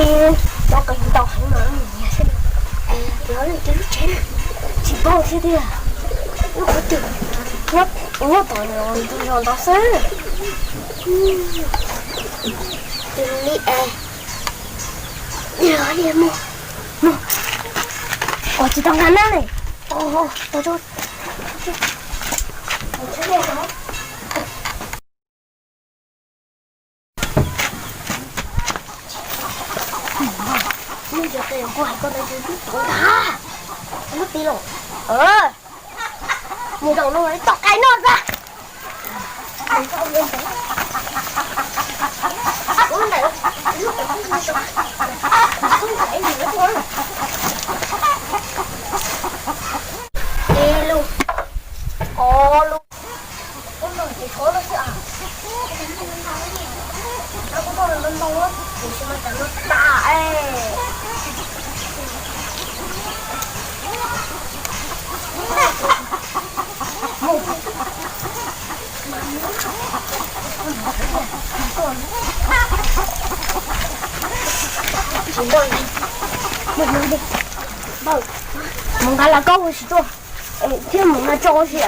Ib, cov qe ntau heev no, nws nyiam xwb. Nyob leej twg lub tsev na, tsis paub thiab tiag. Lub qhov twg nyob, nyob tom ntug zos ntawd xwb. Tus li es, li mus, mus. Ua tsis tau nqa na ne. Ua, ua, ua, ua. Nws yog tes kuv hais koj ntawd ces twb tuav ntag. Lub ti los. Mus zaum no tom qai noj ntag. Ib lub, ob lub. Mus nqa las koj ua si tuaj, thiab mus nqa tso ua si,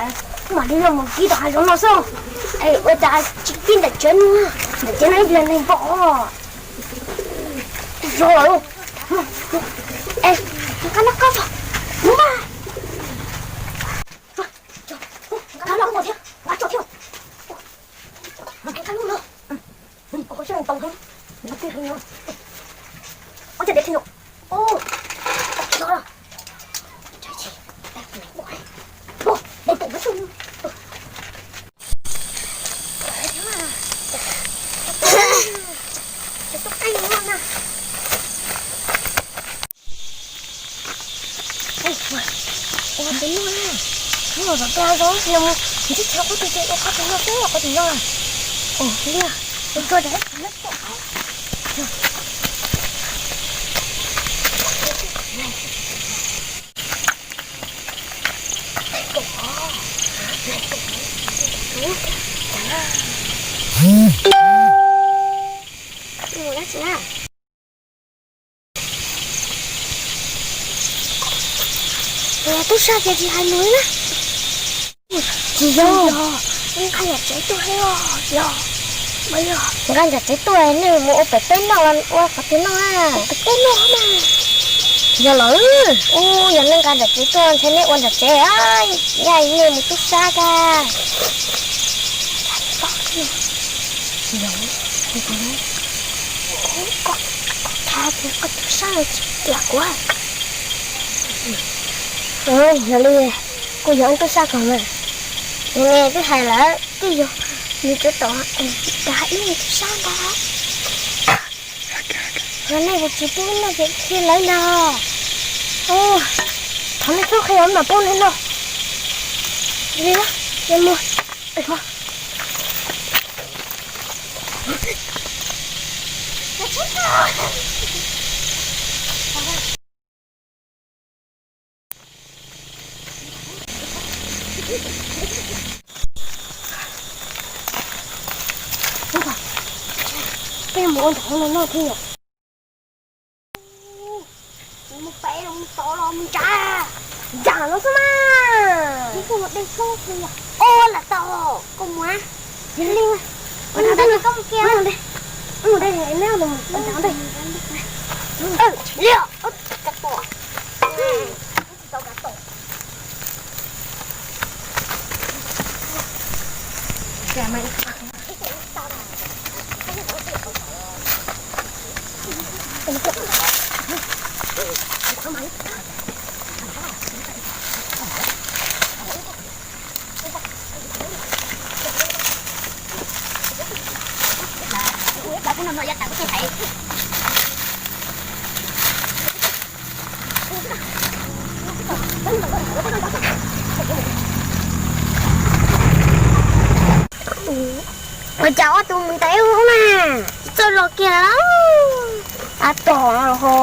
mam li los mus kib tom hav zoov no xwb. Es ua cas tsis kib ntawm tsev no, ntawm tsev no ib pliag neeg pom. Zoo lawm. Es nqa las koj, mus mas. Nqa los ua thiab, nqa tso thiab. Nqa los ua. Ua siab tau heev, nqa tij heev no. Ua cas dev tsis nyuam. Ua, no. Ua, dev pum no xwb. Ua, tus no na, ua, tus no na, tus no tom peb hav zoov no, ntsib tsis tau qhov twg ces ua qhov tus no xwb, qhov tus no. Ua, tus no, tus no, tus no. Tub sab ces tsis hais lus na. Tsis yog, nqa yam tsev tuaj os, yog, yog. Nqa yam tsev tuaj, nej mus ua pem teb noj, ua qhov twg noj? Pem teb noj mas. Yog lawm. Ub, yog nej nqa nram tsev tuaj ntshe nej ua nram tsev, yog nej mus tub sab tag. Koj tub sab tsis tiam kuv. Yog li, kuj yog wb tub sab kawg mas. Nws twb hais lawm twb yog nws tsov tom dag ib tug sab ntag. Yog nej tsis pub noj ces qhia lawv ntag. Thov nej txhob qhia mam pub nej noj. Li na, ces mus. Peb mus ua ntawm no noj thiab yom. Mus pem los mus tod los mus ntsab, ntsab no xwb mas. Ua lam tau, koj mus. Yog li, mus de, koj mus kiag. Mus de, neb los mus ntsab de. Liam, kav tom. Ua cas ob tug mus ntev ua luaj na, tsis txawj los kiag. Ab, tom no los ho.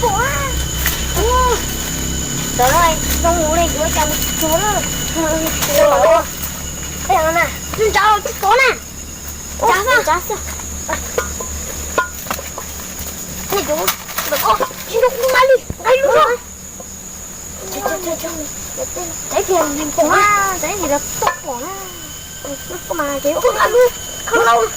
Pom na. Ua, cov no zoo mus li yuav cas mus tsuag na. Ua, ua, ua, nrad los tsis pom na. Nrad xwb, nrad xwb. Ua, ua, tsis nrog kuv nqa li, nqa lub no. Txav pliag nws pom na, txav pliag los tau pom na. Koj mas ces koj nqa lub khau lauj.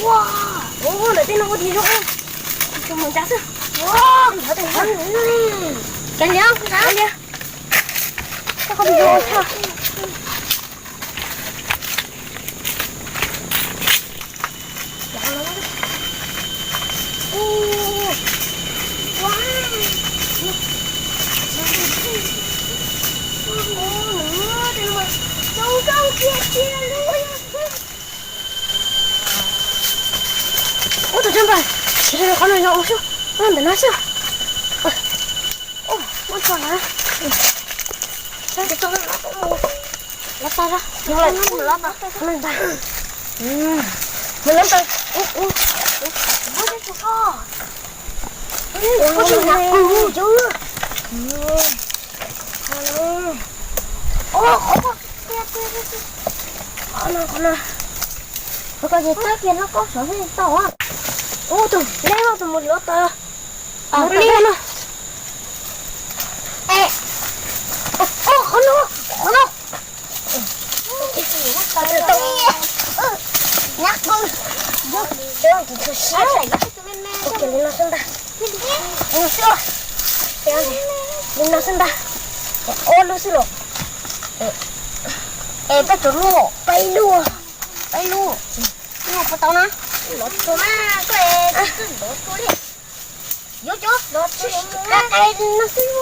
Ua, ua, ntawm tej no ua dog dig zoo. Mus nrad xwb. Ua, nrad tej no. Kav liam, kav liam. Koj qhov video tshaj. Ua tus tsov npawg, qhov no yog ua xyov ntawm no xwb. Muab tso na. Los tag, los tag, los tag. Mus los tag. Ua, ua, ua, ua, ua, ua, qhov no, qhov no. Qhov ko ces txav kiag hlob kaub saum xwb tau. Ua tus leb, ua tus mus los tag. Mus li no. Qhov no, qhov no. Ua li no xwb ntag. Li no xwb ntag. Ob lub xwb los. Es peb tsuas lub, peb lub, peb lub. Lub puas tau na? Los tsuag mas, koj es lov tsuag li. Yuav cov los tsuag qai qai no xwb.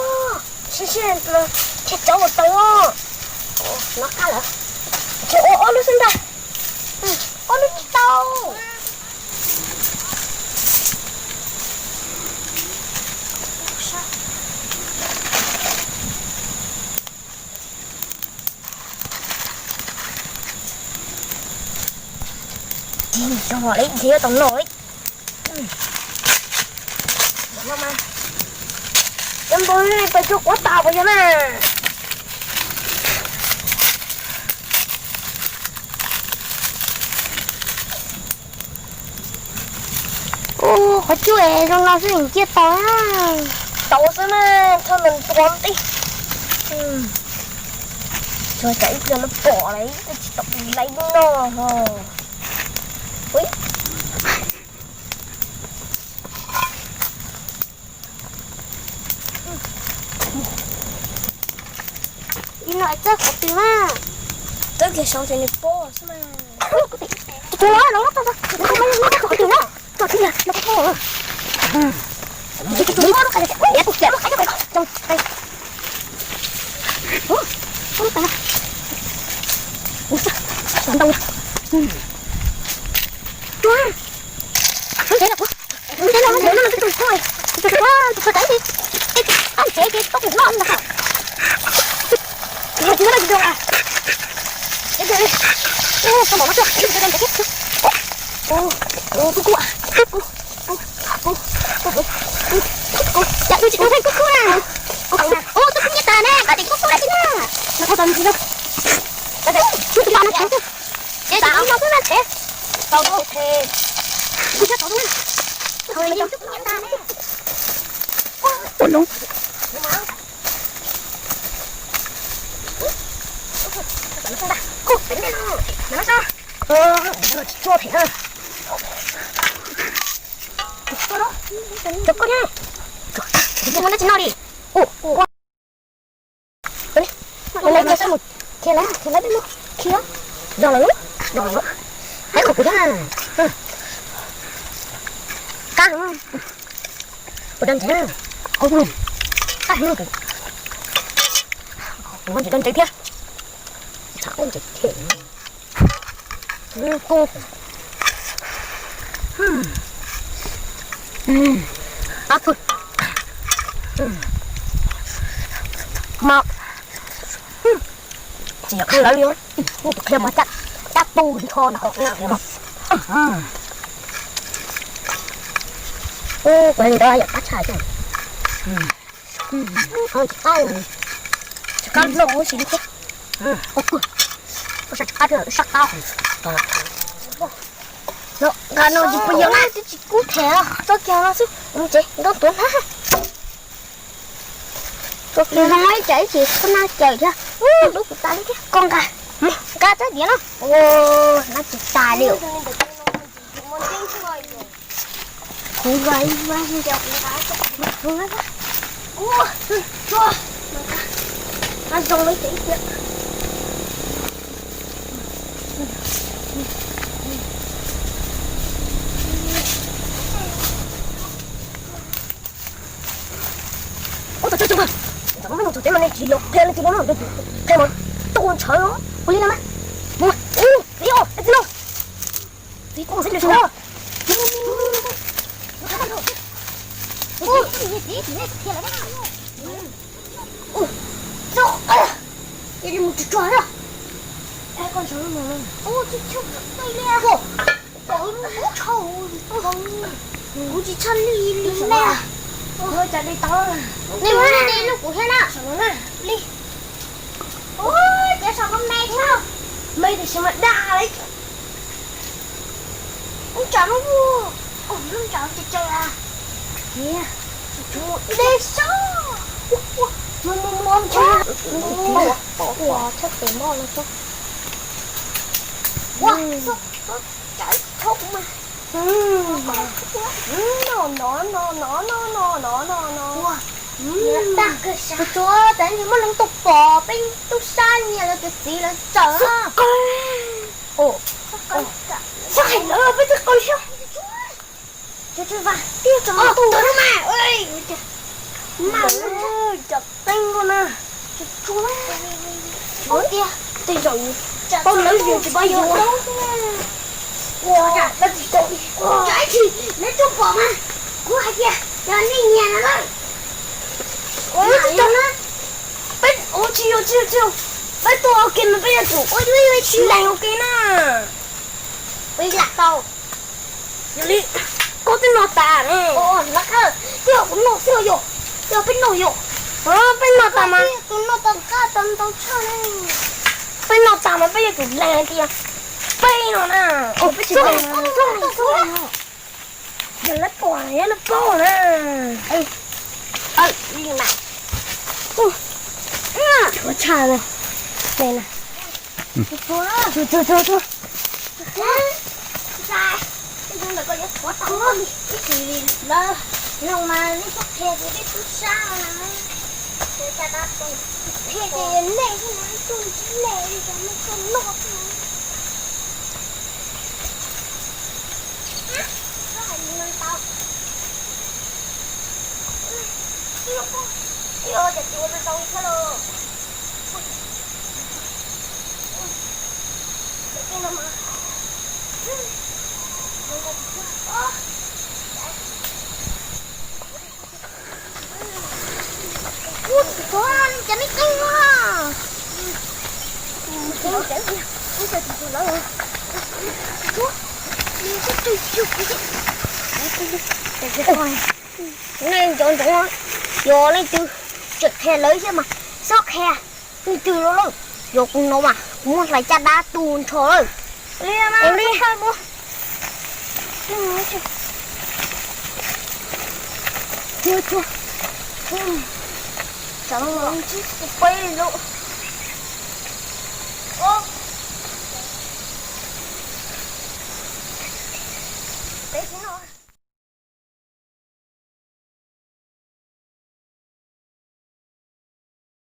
Sib sib los thiaj cov uas tau. No qab lawm. Ces ua ob lub xwb ntag. Ob lub tsis tau. Zoo li thiab tau no. Cov npua ne, pais cuag quav tas puas yog na? Ua, qhov cuaj es zoo no xwb ciaj tau na. Tau xwb na, txhob ntuag ntuag tib. Tsuas tsam ib pliag no pom lawm, twb tsis tau laiv lub no ho. Li no txawb qhov twg na? Txawb kiag saud ces nws pob xwb mas. Tus no no txawb qhov twg na? Txawb kiag no pob. Ua, tus kub kub na. Ua, tus kub nyiaj tas ne, koj tias kub kub na. Ua, no xwb na, tau. Ua, no. Cov koj na, cov koj na tsis noj li. Ua, ua, ua, ua, ua, Khiav lawm, khiav lawm, khiav. Zoo lawm, zoo lawm. Hais qhov kuv thiab. Qab heev. Kuv dab ntsev na. Qab heev. Kuv dab ntsev thiab. Tshav kub ntses thiab. Qab pwg. Mas tsis yog qab lawv li, tus qhia mas cab tu nrho na. Kuv li ntawd yog qab tshaj xwb. Tsis qab nplooj ua si li thiab. Ua kuj, ua sab tsis qab thiab, sab qab. Nqa no tsis pub yog na, twb tsis kub them, tso kiag no xwb, mus tsev, ntoo tuav hnab. Tso kiag no ib tsam ib chim koj naj cawm thiab, lub kuv tas li thiab, koj nqa, nqa rab diav no. Nqa tsis tas li. Kuv nqa ib vab, kuv nqa, kuv nqa, nqa zoo li ces ib tiam. Ua tau tso tso, tso tso, tso tso, nej tsis los qhia leej twg no, qhia mas tuaj ua ntshaw os, ua li no mas, mus, ua, txiv os, txiv no, txiv tuaj xwb ntshaw. Ua, txog, cia li mus tsuag tsuag na. Ua, tsis tshua qi li. Ua, kuv tshau, kuv tsis tshua li li na. Ua, cas li tau na. Nej mus nej lub kuv thiab na. Li. Ua, ces saum no me thiab. Me tiam sis mas daj li. Lub tsam lub, lub tsam ces ces a. Ua, dej sab. Ua, ua, mus mus mus, ua, ua, tshaj pem moj no tso. Ua, txhob, txhob, txhob mas. No no no no no no no no no. Ua, tag kawg sab. Tsuas tas muaj neeg tuaj pom peb tub sab nyiam lawv tus txiv lawv txawm. Txhob hais lawv, peb twb qw xwb. Tib tug mas, mas cov teeb luaj na. Tiag, tej zaum paub lawv yuav tsis paub yuav. Tsam ib chim lawv tuaj pom mas kuv hais tias yog nej nyiam no lawm. Peb ua tsis yog, tsis yog, tsis yog, peb tuaj ua ke mas peb yuav tsum lees ua ke na. Peb lam tau. Yog li, koj twb noj tas ne. Twb yog kuv noj xwb yog, twb yog peb noj yog. Peb noj tas mas, tus noj tau qab tau ntau tshaj ne. Peb noj tas mas peb yuav tsum lees tias peb no na. Peb tsis lees yog lawv pom yog lawv paub na. Li mas, tshuav tshaj ne. Tsuag tsuag tsuag. Ib tug ntawm ko yuav tshuav tau li, ib txwm lawv no mas nej txhob qhia tias peb tub sab no na. Qhia tias nej xwb na, ib tug ntsib nej li cas nej tuaj noj xwb na. Koj hais li no tau. Ib, ib, cas tsis ua zoo zoo thiab lauj. Ua, cov nej qeej no. Nej nco ntsoov, yog leej twg tseem qhia lawv thiab mas txhob qhia leej twg los lawm. Yog kuv no mas kuv muab hlais caj dab tu nrho lawm. Li mas li. Tsuag tsuag. Tsam no peb lub